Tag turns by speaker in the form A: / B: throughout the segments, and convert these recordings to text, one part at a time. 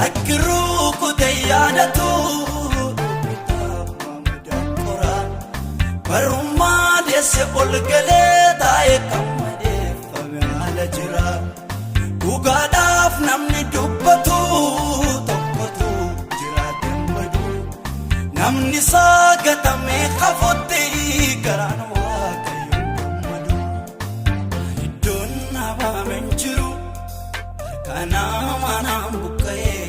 A: Harki rukutee yaadatu kitaaba. Barummaa deesse ol galee taa'ee kan madeeffame haala jira. Dhugaadhaaf namni dubbatu tokkotu jiraate badu. Namni saagatamee hafutti garaan Waaqayyoon gammadu. Iddoon dhaabame hin jiru, harka namaa naan buqqa'ee.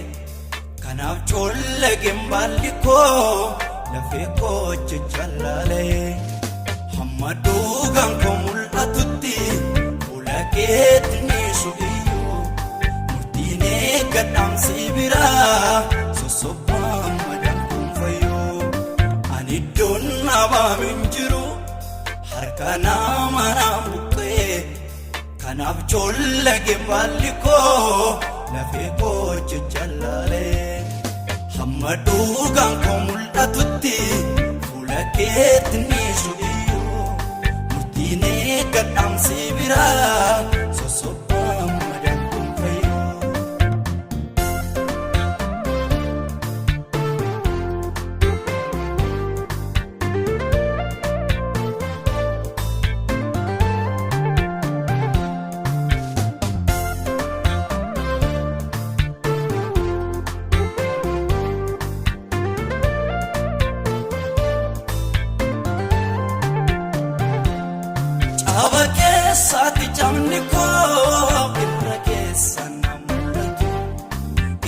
A: Kanaaf coollageen baalli koo lafee koo jajjallaalee. Hamma dhugaan koo mul'atutti fuula keetti ni su'iyyuu. Murtiin eeggadhaamsi biraa sossobaan madaan kun fayyuu. Ani iddoon dhaabame hin jiru, harka namaa naan buqqa'ee. Kanaaf coollageen baalli koo lafee koo jajjallaalee. Hamma dhugaan koo mul'atutti fuula keetti ni su'iyyuu. Murtiin eeggadhaamsi biraa sossobaan madaan kun fayyuu. Caaba keessaatti cabni koo irra keessa na mul'atu.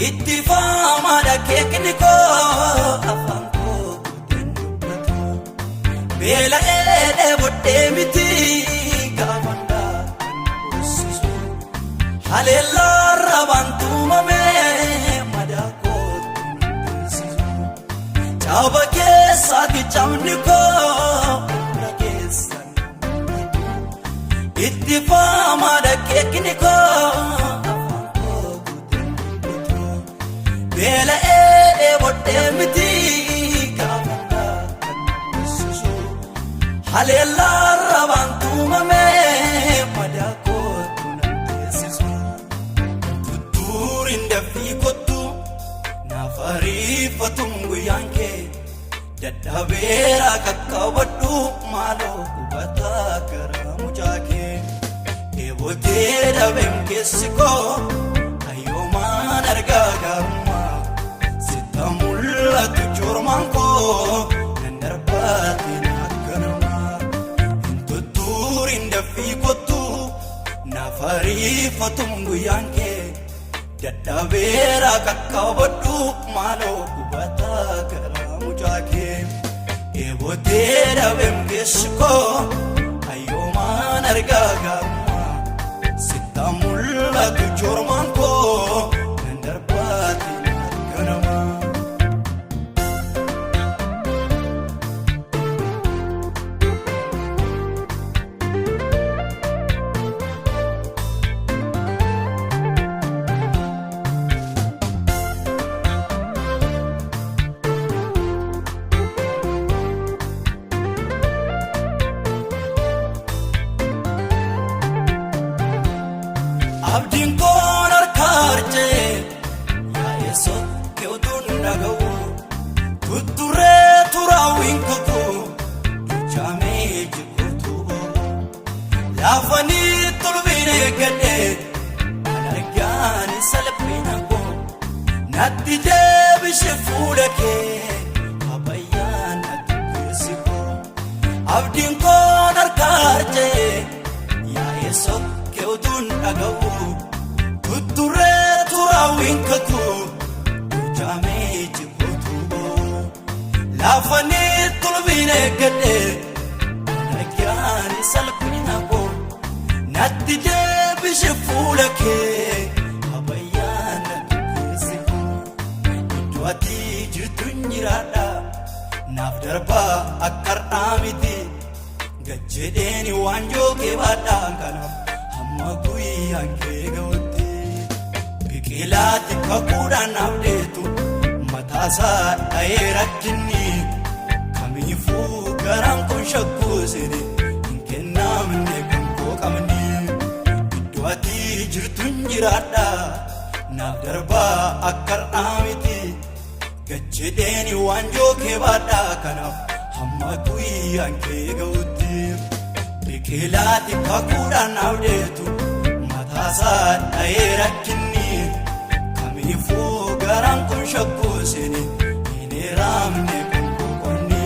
A: Itti faamaadha keekni koo afaan koo guuteen dubbatu. Beela'ee dheebodhee miti gaafan kan na boosisu. Haleellaa rabaan tuumamee madaa kootu na teessisu. Caaba keessaatti cabni koo irra keessa na mul'atu. Itti faamaadha keekni koo afaan koo guuteen dubbatu. Beela'ee dheebodhee miti gaafan kan na boosisu. Haleellaa rabaan tuumamee madaa kootu na teessisu. Tuttuuriin dafii kottu naaf ariifatuun guyyaan kee. Dadhabeera qaqqabadhu maaloo hubataa gara mucaa kee. Dheebotee dhabeem keessi koo hayyoomaan argaa gaarummaa. Sitta mul'atu joormaan koo nan darbaatiin akka namaa. Hin tuttuuriin dafii kottu naaf ariifatuun guyyaan kee. Dadhabeera qaqqabadhu maaloo hubataa gara mucaa kee. Dheebotee dhabeem keessi koo hayyoomaan argaa gaarummaa. Sitta mul'atu joormaan koo nan darbaatiin akka namaa. Abdiin koon harka harcee yaa'ee sokkee utuun dhaga'u. Tutturee turaawwiin kakuu duchaamee jikuutu boo'u. Laafanii tulbiin eeggadhee kan argaan salphina koo. Natti deebisi fuula kee abayyaan natti keessi koo. Abdiin koon harka harcee yaa'ee sokkee utuun dhaga'u. Tutturee turaawwiin kakuu duchaamee jikuutu boo'u. Laafanii tulbiin eeggadhee kan argaan salphina koo. Natti deebisi fuula kee abayyaan natti keessi koo. Iddoo ati jirtu hin jiraadha naaf darbaa akka har'aa miti. Gad jedheeni waanjoo kee baadha kanaaf hamma guyyaan kee ga'utti. Biqilaatti kakuudhaan naaf deetu mataasaa dha'ee rakkinni. Kamiifuu garaan kun shakkuusini hin kennamne kan koo qabni. Iddoo ati jirtu hin jiraadha naaf darbaa akka har'aa. Jedheeni waanjoo kee baadhaa kanaaf hamma guyyaan kee ga'utti. Biqilaati kakuudhaan abdeetu mataasaa dha'ee rakkinni. Kamiifuu garaan kun shakkuusini hin hiramne kun boqonni.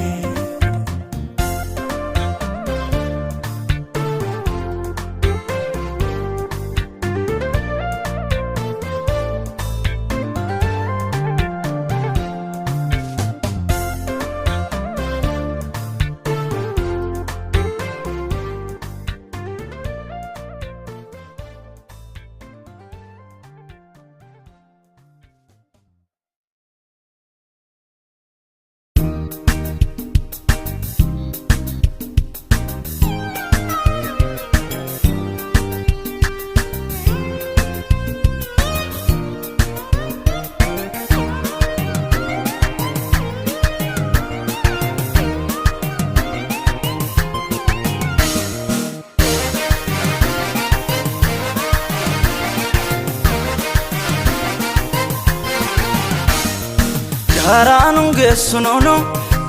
A: Karaan geessu noonu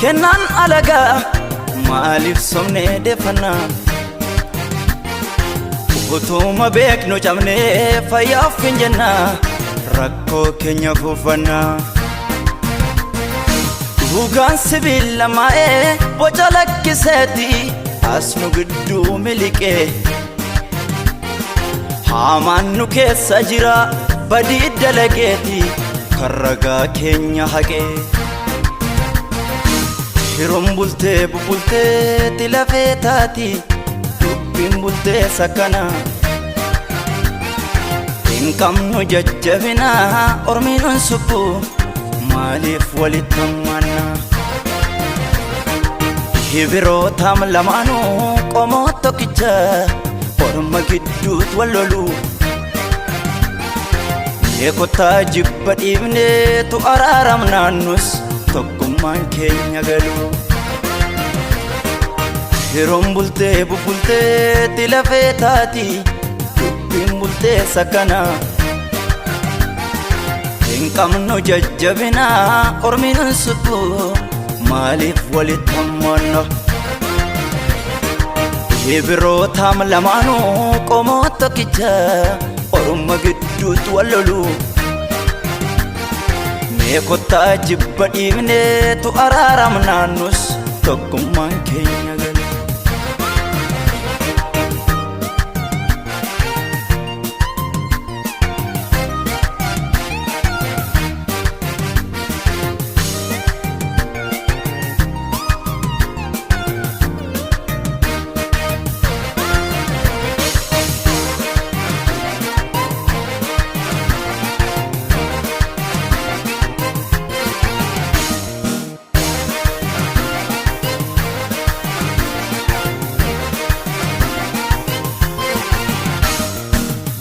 A: kennaan alagaa maaliif somnee deeffannaa? Utuma beeknu cabnee fayyaaf hin jennaa rakkoo keenya kuufannaa. Dhugaan sibiila maa'ee boca lakkiseeti as nu gidduu miliqee. Hamaan nu keessa jira badii dalageeti kan ragaa keenya haqee. Yeroon bultee bubbulteetti lafee taati dubbiin bultee sakkana. Hin qabnu jajjabina ormi nun suphu maaliif walitti hammanna? Hibirootaam lamaanuu qomoo tokkicha orma gidduutti wal lolu. Beekottaa jibba dhiibneetu araaramnaannus tokkummaan keenya galu. Yeroon bultee bubbulteetti lafee taati dubbiin bultee sakkana. Hin qabnu jajjabina ormi nun suphu maaliif walitti hammanna? Hibirootaam lamaanuu qomoo tokkicha orma gidduutti wal lolu. Mee kottaa jibba dhiibneetu araaramnaannus tokkummaan keenya galu.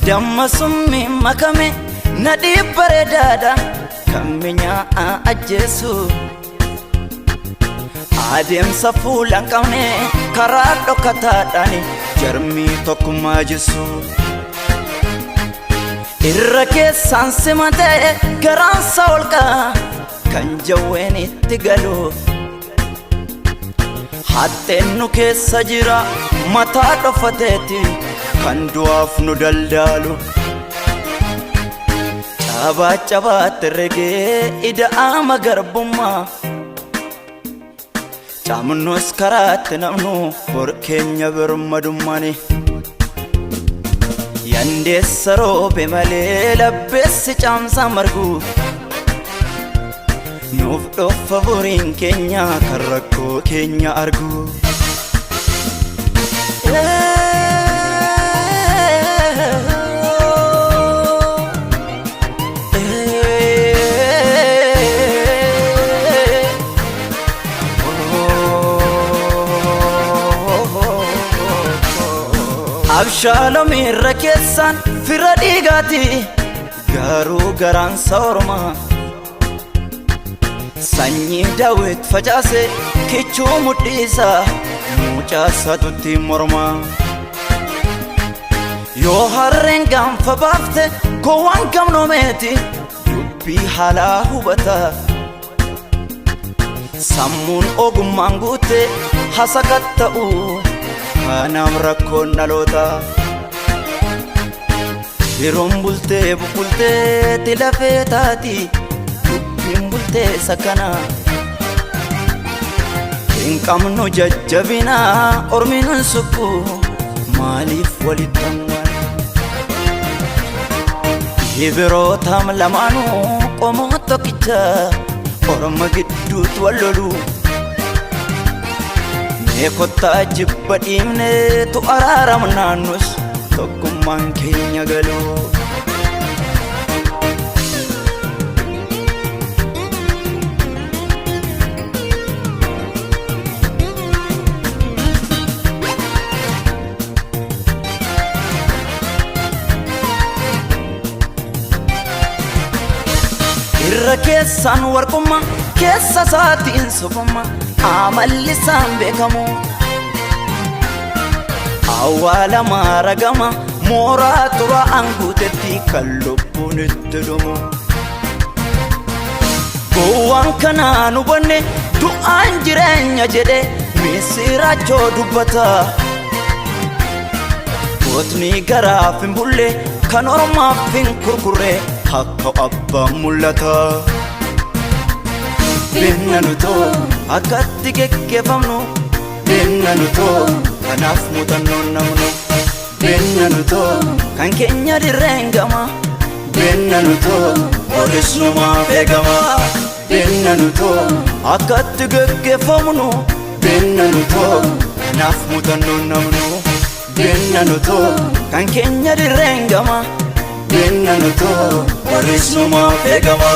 A: Damma summi makame nadhii bareedaadha kan minyaa'a ajjeesu. Adeemsa fuula hin qabne karaa dhokataadhaan jarmii tokkummaa jissu. Irra keessaan simatee garaansa ol ka'a kan jawween itti galu. Haxxeen nu keessa jira mataa dhofateeti kan du'aaf nu daldaalu. Cabaa cabaatti regee ida'ama garbummaa. Caamnus karaatti namnu bor keenya birmadummaani. Yandeessa roobe malee labbeessi caamsaa margu. Nuuf dhoffa boriin keenya kan rakkoo keenya argu. Abshaalom irra keessaan fira dhiigaati garuu garaan ormaa. Sanyii Daawit facaase kichuu mudhiisa mucaa isaatutti morma. Yoo harreen gaanfa baafte gowwaan gamnoomeeti dubbii haalaa hubata. Sammuun ogummaan guute hasakatta'u kanaaf rakkoon dhaloota. Yeroon bultee bubbultee tilafee taati dubbiin bultee sakkana. Hin qabnu jajjabina ormi nun sukku maaliif walitti hammaan. Hibirootaam lamaanuu qomoo tokkicha orma gidduutti wal lolu. Mee kottaa jibba dhiibneetu araaramnaannus tokkummaan keenya galu. Irra keessaan warqummaa keessa isaatiin sofummaa amalli isaan beekamu. Awwaala maaragama mooraa xuraa'aan guutetti kan lubbuun itti dhumu. Gowwaan kanaan hubanne du'aan jireenya jedhe misiraachoo dubbata. Gootni garaaf hin bulle kan ormaaf hin kurkurre akka abbaan mul'ata. Beekna nutoo akkatti geggeeffamnu beekna nutoo kanaaf muuxannoon namnu beekna nutoo kan keenya dirreen gama beekna nutoo boris numaaf eegama beekna nutoo akkatti geggeeffamnu beekna nutoo kanaaf muuxannoon namnu beekna nutoo kan keenya dirreen gama beekna nutoo boris numaaf eegama.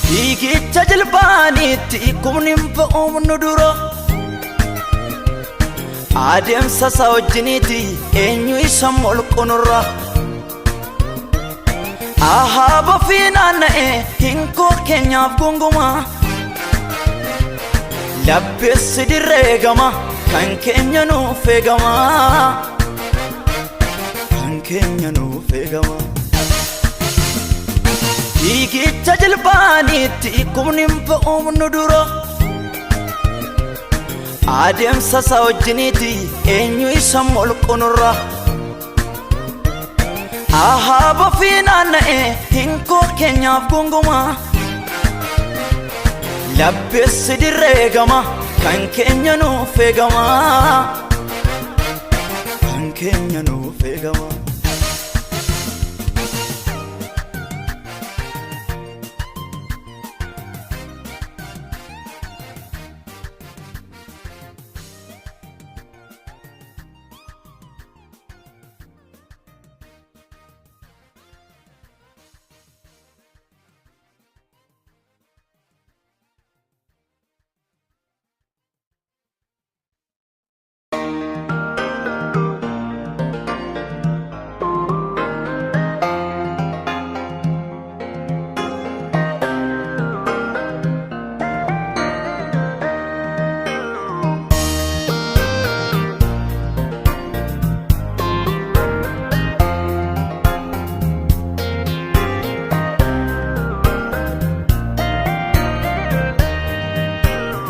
A: Fiigicha jilbaaniitti kumni hin ba'uun nu dura. Adeemsa isaa wajjiniiti eenyu isa molqunurra. Ahaaba fi naanna'e hinkoo keenyaaf gunguma. Labbeessi dirree gama kan keenya nuuf eegama. Kan keenya nuuf eegama. Fiigicha jilbaaniitti kumni hin ba'uun nu dura. Adeemsa isaa wajjiniiti eenyu isa molqunurra. Ahaaba fi naanna'e hinkoo keenyaaf gunguma. Labbeessi dirree gama kan keenya nuuf eegama. Kan keenya nuuf eegama.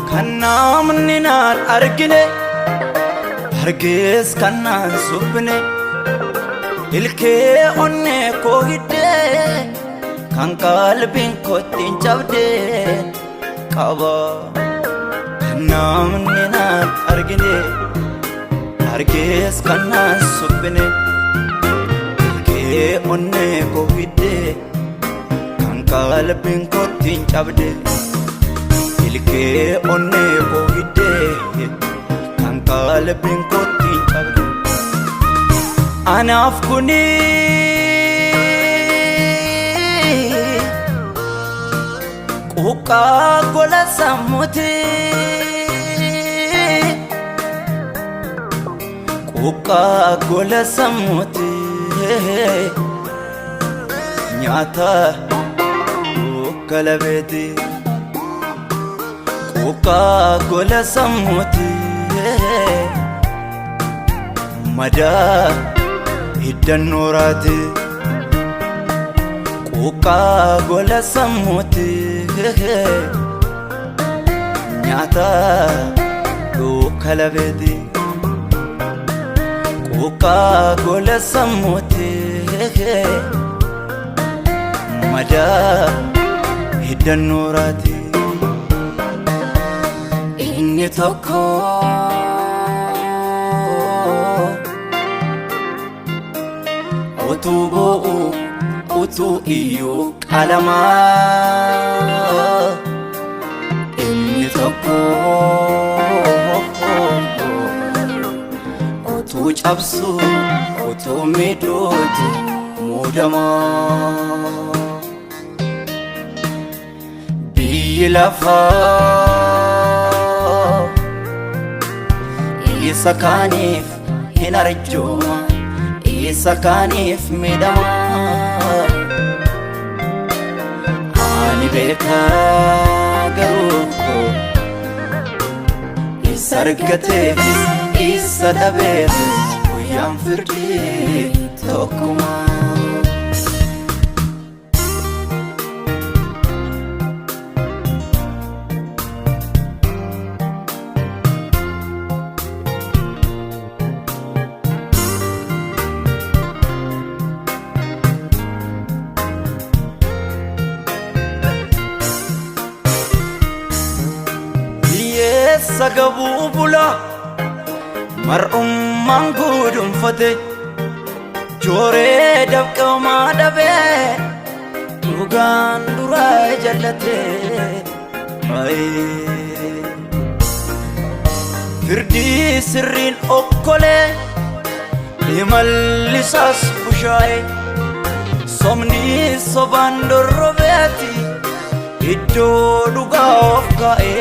A: Kan namni naan argine argees kan naan suphine ilkee onnee koo hiddee kan qalbiin kootti hin cabde qaba. Kan namni naan argine argees kan naan suphine ilkee onnee koo hiddee kan qalbiin kootti hin cabde. Ilkee onnee koo hiddee kan qalbiin kootti hin cabde. Anaaf kuni quuqqaa gola sammuuti. Quuqqaa gola sammuuti. Nyaata dukkala beeti. Quuqqaa gola sammuuti, madaa hiddannooraati. Quuqqaa gola sammuuti, nyaata duuka labeeti. Quuqqaa gola sammuuti, madaa hiddannooraati. Inni tokko utuu boo'u, utuu iyyuu qalamaa. Inni tokko utuu cabsu, utuu miidhuuti muudamaa. Biyyi lafaa isa kaaniif hin arjooma, isa kaaniif miidhama. Ani beekaa garuu isa argateefis isa dhabeefis guyyaan firdii tokkuma. Hiyyeessa gabuu bula mar'ummaan guduunfate, jooree dafqamaa dhabee dhugaan dura jallate. Firdii sirriin okkolee, imalli isaas bushaa'e, somni sobaan dorrobeeti iddoo dhugaa of kaa'e.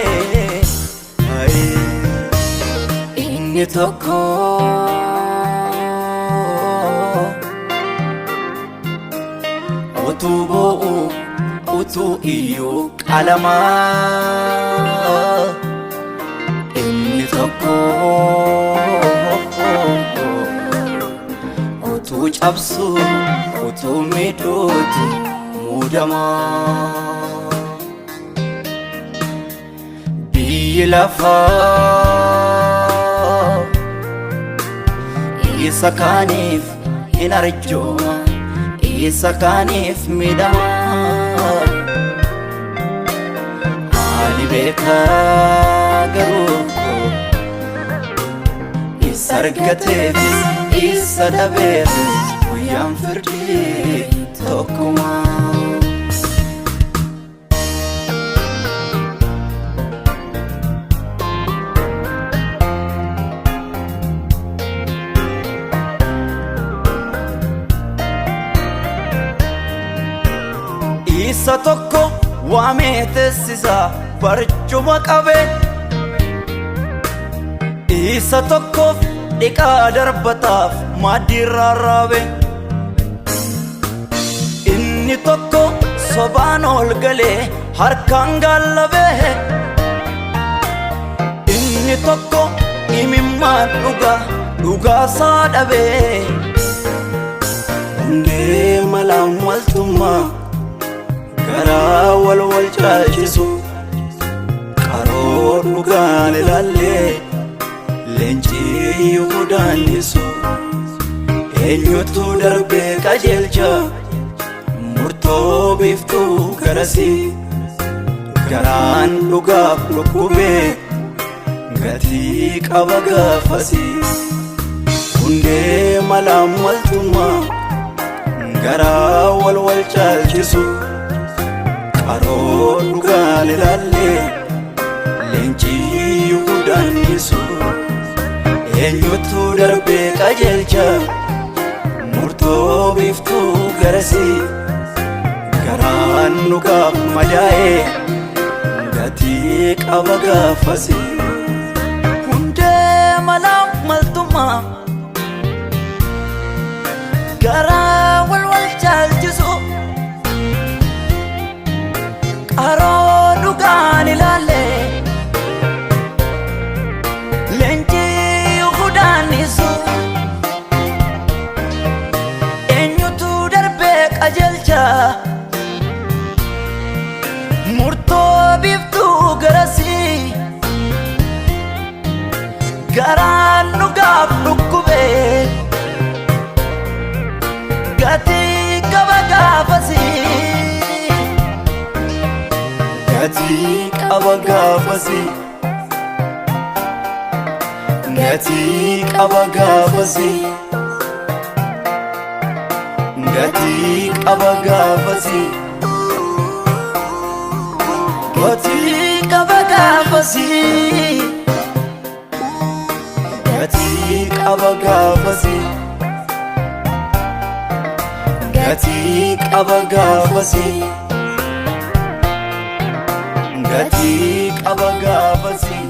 A: Inni tokko utuu boo'u, utuu iyyuu qalamaa. Inni tokko utuu cabsu, utuu miidhuuti muudamaa. Biyyi lafaa isa kaaniif hin arjooma, isa kaaniif miidhama. Ani beekaa garuu isa argateefis isa dhabeefis guyyaan firdii tokkuma. Isa tokko waamee teessisa barcuma qabee, isa tokkoof dhiqaa darbataaf maaddii rarraabe. Inni tokko sobaan ol galee harkaan gaallabee, inni tokko imimmaan dhugaa dhugaasaa dhabee. Hundee malaan maltummaa, garaa wal wal caalchisu, qaroo dhugaan ilaallee leencii yihudaannisu. Eenyutu darbee qajeelcha murtoo biiftuu garasii? Garaan dhugaaf dhukkubee gatii qaba gaafasii. Hundee malaan maltummaa, garaa wal wal caalchisu, qaroo dhugaan ilaallee leencii yihudaannisu. Eenyutu darbee qajeelcha murtoo biiftuu garasii? Garaan dhugaaf madaa'ee gatii qaba gaafasii. Hundee malaan maltummaa, garaa wal wal caalchisu, qaroo dhugaan ilaallee Gatii qaba gaafasii. Gatii qaba gaafasii. Gatii qaba gaafasii. Gatii qaba gaafasii. Gatii qaba gaafasii. Gatii qaba gaafasii. Gatii qaba gaafasii.